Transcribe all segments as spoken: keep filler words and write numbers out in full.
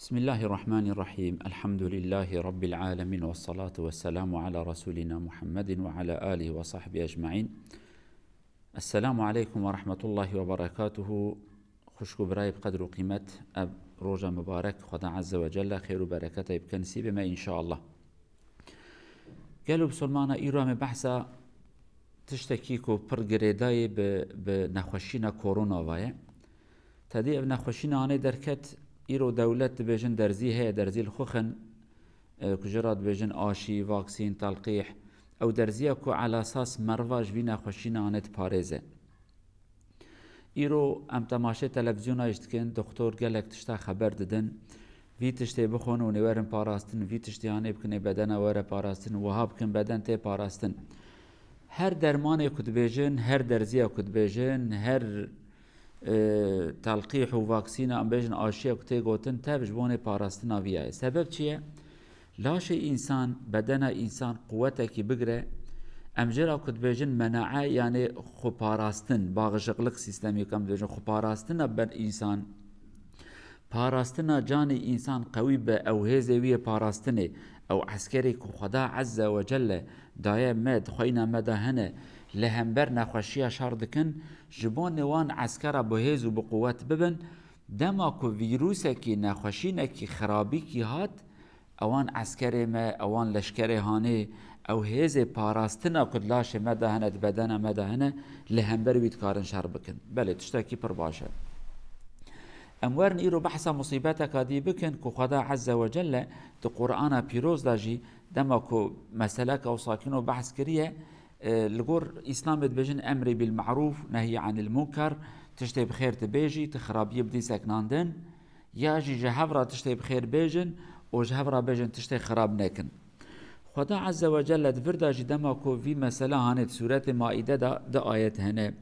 Bismillahirrahmanirrahim. Elhamdülillahi Rabbil alemin ve salatu ve selamu ala Resulina Muhammedin ve ala alihi ve sahbihi ecmain. Esselamu aleykum ve rahmetullahi ve berekatuhu. Xwişk û birayê bi qedr û qîmet, ev roja mibarek Xweda Azze ve Celle xêr û bereketê bike nisîbê me înşallah. Gelo bisilmana, îro em ê behsa tiştekî ku pir girêdayî bi, bi nexweşîna korona ve ye. Tedî ev nexweşîna hanê derket, îro dewlet dibêjin derzî heye, derzî li xwe xin, e, ku ji ra dibêjin aşî, vaksîn, telqîh. Ew derziya ku elasas meriva ji vî nexweşîna hanê diparêze. Îro em temaşê televîzyona jî dikin, doktor gelek tişta xeber didin. Vî tiştê bixwin û nê werin parastin, vî tiştê hanê bikin ê bedena were parastin, wiha bikin beden tê parastin. Her dermanê ku dibêjin, her derziya ku dibêjin, her, e, telqîh û vaksîna em bêjin aşiya ku tê gotin, tev ji bonê parastina vî ya ye. Sebeb çi ye? Laşê însan, bedena însan quwetekî bigire, em jê ra ku dibêjin menae, yanê xweparastin, bağışıklık sistemî ku em dibêjin, xweparastina ber însan, parastina canê însan qewî be, ew hêzê wî yê parastinê, ew eskerê ku Xweda Azze ve Celle daye me, di xweyna me de hene, li hember nexweşiya şer dikin, ji bo nê wan eskera bi hêz û bi quwet bibin, dema ku vîrûsekî, nexweşînekî xirabîkî hat, ewan eskerê me, ewan leşkerê hanê, ew hêzê parastina ku di laşê me de hene, di bedena me de hene, li hember wî dikarin şer bikin. Belê, tiştekî pir baş e. Em werin îro behsa musîbeteka dî bikin ku Xweda Azze ve Celle di Qur'ana Pîroz de jî dema ku meseleka wisa kî behs kiriye, e, li gor Îslamê dibêjin emrê bil ma'rûf, nehyê anil munker, tiştê bi xêr tu bêjî, tu xirabiyê bidî seknandin, ya jî ji hev re tiştê bi xêr bêjin û ji hev re bêjin tiştê xirab nekin. Xweda Azze ve Celle di vir de jî dema ku vî mesela hanê di sûretê Maîde de di ayet hene.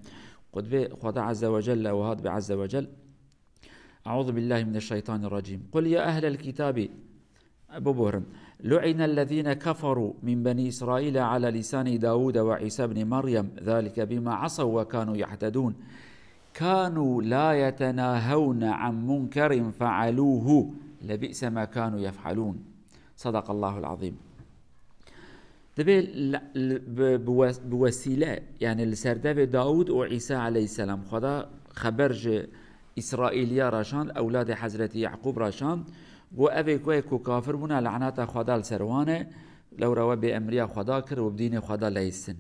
Ku dibê Xweda Azze ve Celle wiha dibê Azze ve Celle, Euzu billahi mineşşeytanirracim. Qul ya ehlel kitabi, biborin. Lu'inellezîne keferû min benî Îsraîle ala lîsanî Dawûde ve Îsa ibnî Meryem, zalike bima asaw ve kanû yehtedûn. Kanû la yetenahewne an munkerin fealûhu, lebi'se ma kanû yef'alûn. Sadakallahul azîm. Dibê li, li, bi, bi wes-, bi wesîle, yani li ser devê Dawûd û Îsa aleyhisselam, Xweda xeber ji Îsraîliya re şand, ewladê Hezretî Yaqûb re şand, got, evê ku ku kafir bûne, laneta Xweda li ser wan e, lewra we bêemriya Xweda kir û bi dînê Xweda leyistin.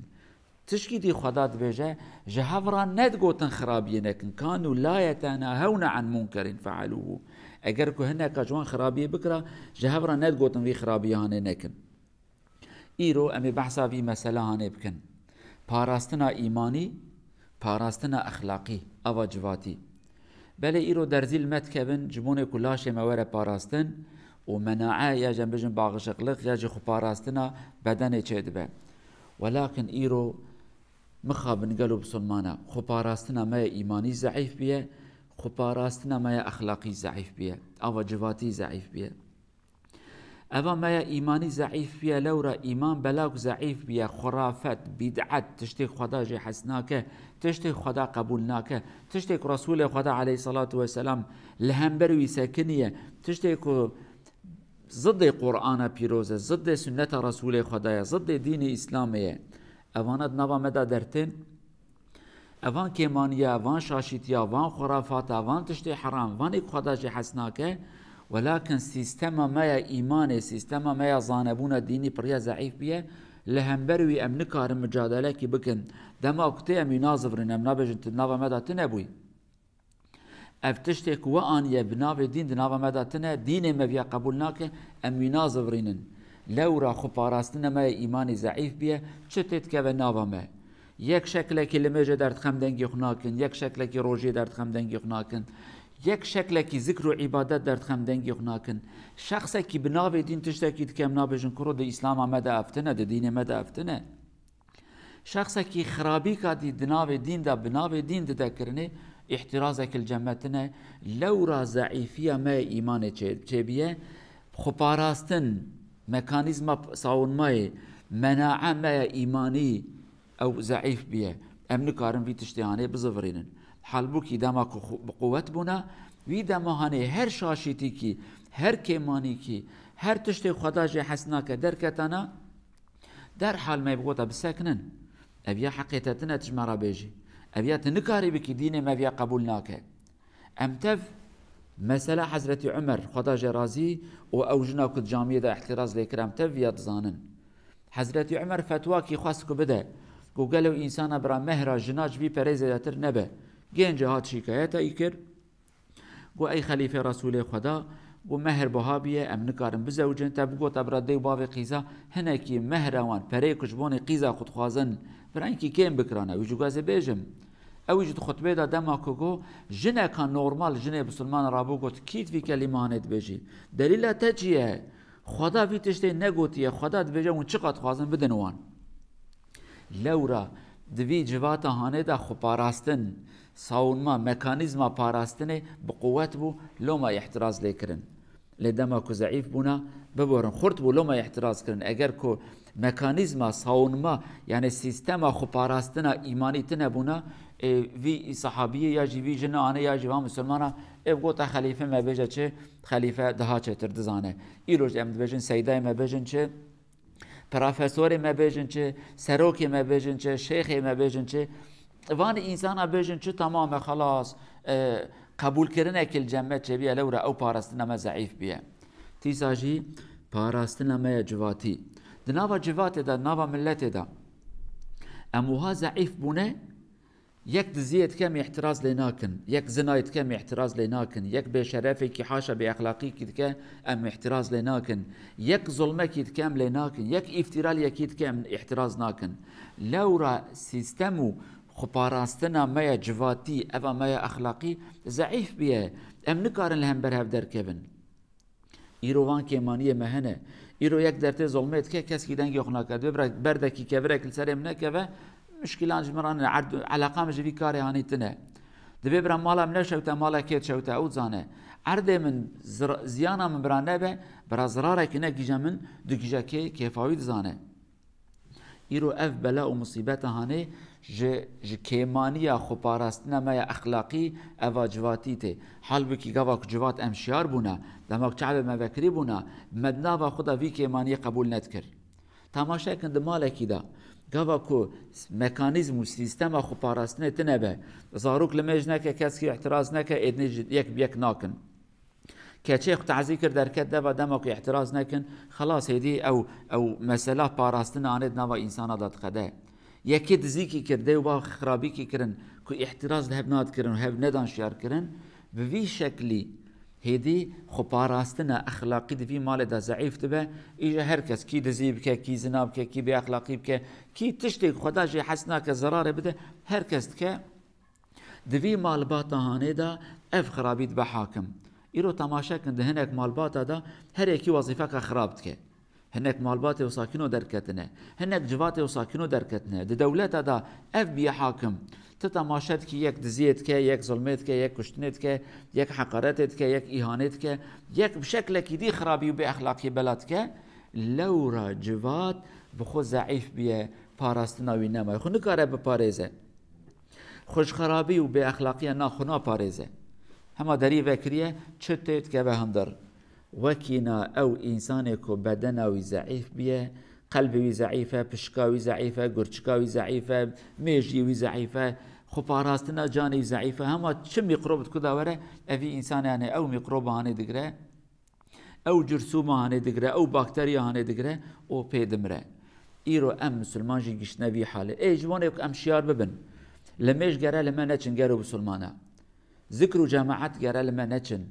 Tişkî dî Xweda dibêje, ji hev re nedigotin xirabiyê nekin. Kanû la yetenahewne an munkerin fealûhu. Eger ku hineka ji wan xirabiyê bikira, ji hev re nedigotin vî xirabiyanê nekin. Îro em ê behsa vî mesela hanê bikin. Parastina îmanî, parastina exlaqî, ava civatî. Belê îro derzî li me dikevin, ji bonê ku laşê me were parastin û menae ya jî em bijin bağışıklık ya jî xweparastina bedenê çêdibe. Welakin îro mixabin gelo bisilmana, xweparastina me ya îmanî zeîf biye, xweparastina me ya exlaqî zeîf biye, ava civatî zeîf biye. Eva me ya îmanî zeîf biye, lewra îman belak zeîf biye, xurafet, bîd'et, tiştê Xweda jê hes nake, tiştê Xweda qebûl nake, tiştê ku Resûlê Xweda aleyhisselatu vesselam li hember wî sekiniye, tiştê ku zidê Qur'ana pîroz e, zidê sunneta Resûlê Xweda ye, zidê dînê Îslamê ye. Evana di nava me de dertên. Evan kêmaniya, van şaşîtiya, van xurafata, van tiştê heram, van ê ku Xweda jê hes nake, welakin sîstema me ya îmanê, sîstema me ya zanebûna dînî piriya zeîf biye, li hember wî em nikarin micadelekî bikin. Dema ku tê em wî nazivirîn, em nabêjin tu di nava me de tune bûyî. Ev tiştê ku we aniye bi navê dîn di nava me de tune, dînê me viya qebûl nake, em wî nazivirînin. Lewra xweparastina me ya îmanê zeîf biye, çi tê dikeve nava me? Yek şeklekî limêjê derdixem dengê xwe nakin, yek şeklekî rojê derdixem dengê xwe nakin, yek şeklekî zikr û îbadet derdixem dengê xwe nakin. Şexsekî bi navê dîn tiştekî dike, em nabêjin kuro di Îslama me de ev tune, di dînê me de ev tune. Şexsekî xirabîka dî di navê dîn de, bi navê dîn dide kirinê, îhtirazek li cem me tune, lewra zeîfiya me ya îmanê çê-, çêbiye, xweparastin, mekanîzma p-, sawunmayê, menae me ya îmanî ew zeîf biye. Em nikarin vî tiştê hanê bizivirînin. Halbûkî dema ku xu-, bi quwet bûna, Wî dema hanê her şaşîtîkî, her kêmanîkî, her tiştê Xweda jê hez nake derketana, derhal me bigota bisekinin. Ev ya heqê te tine, tu ji me re bêjî. Ev ya tu nikarî bikî, dînê me ev ya qebûl nake. Em tev mesela Hezretî Umer, Xweda jê razî, û ew jina ku di camiyê de îhtiraz lê kir, em tev ya dizanin. Hezretî Umer fetwakî xwest ku bide, ku gelo însana bira mehra jina ji vî perê zêdetir nebe. Gêncê hat şîkayeta î kir. Got, ey xelîfê Resûlê Xweda, got, mehr buha bûye, em nikarin bizewicin. Te bigota bira dê û bavê qîza, hinekî mehra wan, pereyê ku ji bonê qîza xwe dixwazin, bira hinkî kêm bikirane. Wî jî got, ez ê bêjim. Ew jî di xutbê de dema ku got, jineka normal jinê bisilman rabû got, kî di vî kelîmanê dibêjî? Delîla te çi ye? Xweda vî tiştê negotiye, Xweda dibêje hûn çiqas dixwazin bidin wan. Lewra di vî civata hanê de xwe parastin, savunma, mekanîzma parastinê bi quwet bû, loma îhtiraz lê kirin. Lê dema ku zeîf bûna, biborin, xurt bû, loma îhtiraz kirin. Eger ku mekanîzma, savunma, yani sîstema xwe parastina îmanî tine bûna, ê, vî sahabiyê ya jî vî jina anê ya jî va misilmana, ê, gota xelîfe me bêje çi, xelîfe daha çêtir dizane. Îro jî em dibêjin seydayê me bêjin çi, profesorê me bêjin çi, serokê me bêjin çi, şêxê me bêjin çi, van însana bêjin çi, tamam e, xelas, e, qebûlkirinekê li cem me çêbiye, lewra ew parastina me zeîf biye. Tîsa jî parastina me ye civatî. Di nava civatê de, nava miletê de, em wiha zeîf bûne, yek diziyê dike em îhtiraz lê nakin, yek zinayê dike em îhtiraz lê nakin, yek bêşerefekî haşa bêexlaqîkî dike em îhtiraz lê nakin, yek zulmekî dike em lê nakin, yek îftîra li yekî dike em îhtiraz nakin. Lewra sîstem û xweparastina me ya civatî, eva me ya exlaqî zeîf biye. Em nikarin li hember hev derkevin. Îro van kêmaniyê me hene. Îro yek dertê zolmê dike, keskî dengê xwe nake. Dibê bira berdekî kevirek li serê min nekeve, muşkîlan ji min re ne, erd, eleqa min ji vî karê hanî tine. Dibê bira mala min neşewte, mala kê dişewte, ew dizane. Erdê min, zira-, ziyana min bira nebe, bira zirarekî negihîje min, digihîje kê, kêfa wî dizane. Îro ev bela û musîbeta hanê ji, ji kêmaniya xweparastina me ya exlaqî eva civatî tê. Halbûkî gava ku civat em şiyar bûna, dema ku çavê me vekirî bûna, me di nava xwe de vî kêmaniyê qebûl nedikir. Temaşe kin di malekî de, gava ku mekanîzm û sîstema xweparastinê tine be, zarok li mêj neke, keskî îhtiraz neke, êdinê ji yek bi yek nakin. Keçê xwe tazî kir derket deva, dema ku îhtiraz nekin, xelas hêdî ew, ew mesela parastina anê di nava însana de diqede. Yekê dizîkî kir, dê û bav xirabîkî kirin ku îhtiraz li hev nadikirin û hev nedan şiyar kirin, bi vî şeklî hêdî xweparastina exlaqî di vî malê de zeîf dibe, îja her kes kî dizî bike, kî zina bike, kî bêexlaqî bike, kî tiştê ku Xweda jê hez nake zerarê bide, her kes dike. Di vî malbata hanê de ev xirabî dibe hakim. Îro temaşe kin, di hinek malbata de her yekî wezîfeka xirab dike. Hinek malbatê û sakîno derketine. Hinek civatê û sakîno derketine. Di dewleta de ev biye hakim. Tu temaşe dikî, yek diziyê dike, yek zulmê dike, yek kuştinê dike, yek heqaretê dike, yek îhanê dike, yek bi şeklekî dî xirabî û bêexlaqiyê bela dike. Lewra civat bi xwe zeîf biye, parastina wî nemaye. Xwe nikare biparêze. Xwe ji xerabî û bêexlaqiya na xwe naparêze. Hema derî vekiriye, çi tê dikeve hundir. Wekî na ew însanê ku bedena wî zeîf biye, qelbê wî zeîf e, pişika wî zeîf e, gurçika wî zeîf e, mêjiyê wî zeîf e, xweparastina canê wî zeîf e, hema çi mîkrob di ku de were, evî însanê, yanî ew mîkroba hanê digire. Ew cursûma hanê digire, ew bakteriya hanê digire û pê dimire. Îro em misilman jî giştine vî halê. Ê, ji wanê ku em şiyar bibin. Li mêj gere li me neçin gero bisilmana. Zikr û cemaet gere li me neçin.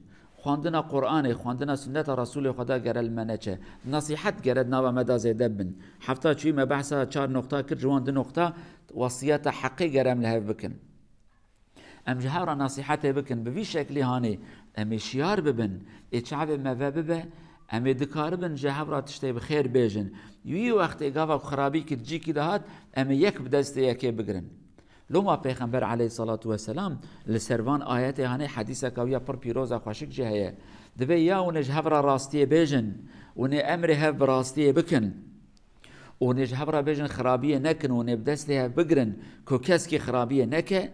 Xwendina Qur'anê, xwendina sunneta Resûlê Xweda gere li me neçe. Nesîhet gere di nava me de zêde bibin. Hefta çûyî me behsa çar noqta kir, ji wan du noqta wesiyeta heqê gere em li hev bikin. Em ji hev re nasîhetê bikin, bi vî şeklî hanê em ê şiyar bibin, ê çavê me ve bibe, em ê dikaribin ji hev re tiştê bi xêr bêjin. Wî wextê gava ku xirabîkî di cîkî de hat, em ê yek bi destê yekê bigirin. Loma Pêxember aleyhissalatu vesselam li ser van ayetê hanê hedîseka wî ya pir pîroz e, xweşik jî heye. Dibê ya hûn ê ji hev re rastiyê bêjin, hûn ê emrê hev bi rastiyê bikin. Û nê ji hev re bêjin xirabiyê nekin û nê bi destê hev bigirin ku keskî xirabiyê neke.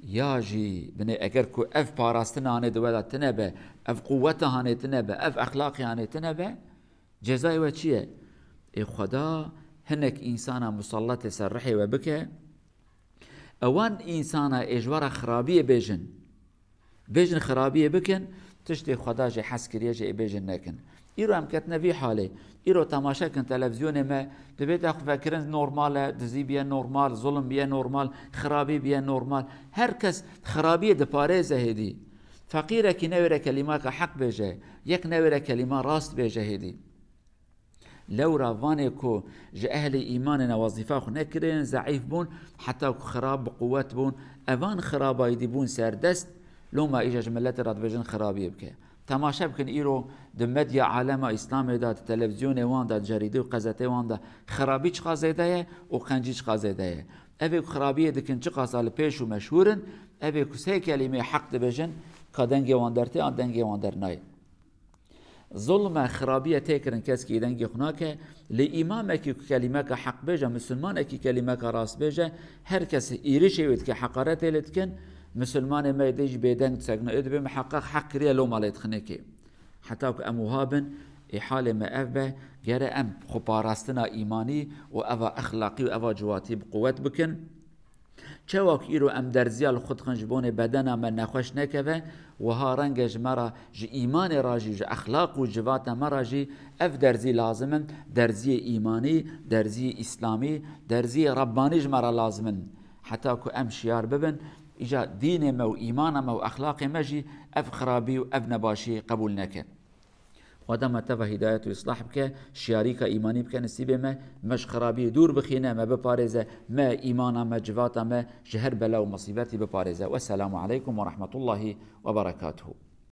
Ya jî binê eger ku ev parastina hanê di we de tine be, ev quweta hanê tine be, ev exlaqê hanê tine be, cezayê we çi ye? Ê Xweda hinek însana musalletê ser rihê we bike, ewan însana ê ji we re xirabiyê bêjin, bêjin xirabiyê bikin, tiştê Xweda jê hez kiriye jê ê bêjin nekin. Îro em ketine vî halê. Îro temaşe kin televîzyonê me, dibê te xwe vekirin normal e, dizî biye normal, zulm biye normal, xirabî biye normal. Her kes xirabiyê diparêze hêdî. Feqîrekî newêre kelîmaka heq bêje, yek newêre kelîma rast bêje hêdî. Lewra vanê ku ji ehlê îmanê ne wezîfa xwe nekirin, zeîf bûn, heta ku xirab bi quwet bûn, evan xirabayî dî bûn serdest, loma îja ji miletê re dibêjin xirabiyê bike. Temaşe bikin îro di medya alema Îslamê de, di televîzyonê wan de, di cerîdê û qezetê wan de xirabî çiqa zêde ye û qencî çiqa zêde ye. Evê ku xirabiyê dikin çiqasa li pêş û meşhûr in, evê ku sê kelîmeyê heq dibêjin, ka dengê wan dertê an dengê wan dernayê. Zulm e, xirabiye tê kirin, keskî dengê xwe nake. Lê îmamekî ku kelîmeka heq bêje, misilmanekî kelîmeka rast bêje, her kes êrişê wê dike, heqaretê lê dikin, misilmanê me dê jî bêdeng disekine. Ê dibê miheqeq heq kiriye, loma lê dixinê kê. Heta ku em wiha bin, ê halê me ev be, gere em xweparastina îmanî û eva exlaqî û eva ciwatî bi quwet bikin. Çawa ku îro em derziya li xwe dixin ji bonê bedena me nexweş nekeve, wiha renge ji me re, ji îmanê re jî, ji exlaq û civata me re jî ev derzî lazim in, derziyê îmanî, derziyê îslamî, derziyê Rebbanî ji me re lazim in. Heta ku em şiyar bibin, îca dînê me û îmana me û exlaqê me jî ev xirabî û ev nebaşî qebûl neke. Xweda me teva hîdayet û îslah bike, şiyarîka îmanî bike nisîbê me, me ji xirabiyê dûr bixîne, me biparêze, me îmana me, civata me ji her bela û musîbetî biparêze. Wesselamu aleykum we rehmetullahî we berekatuhu.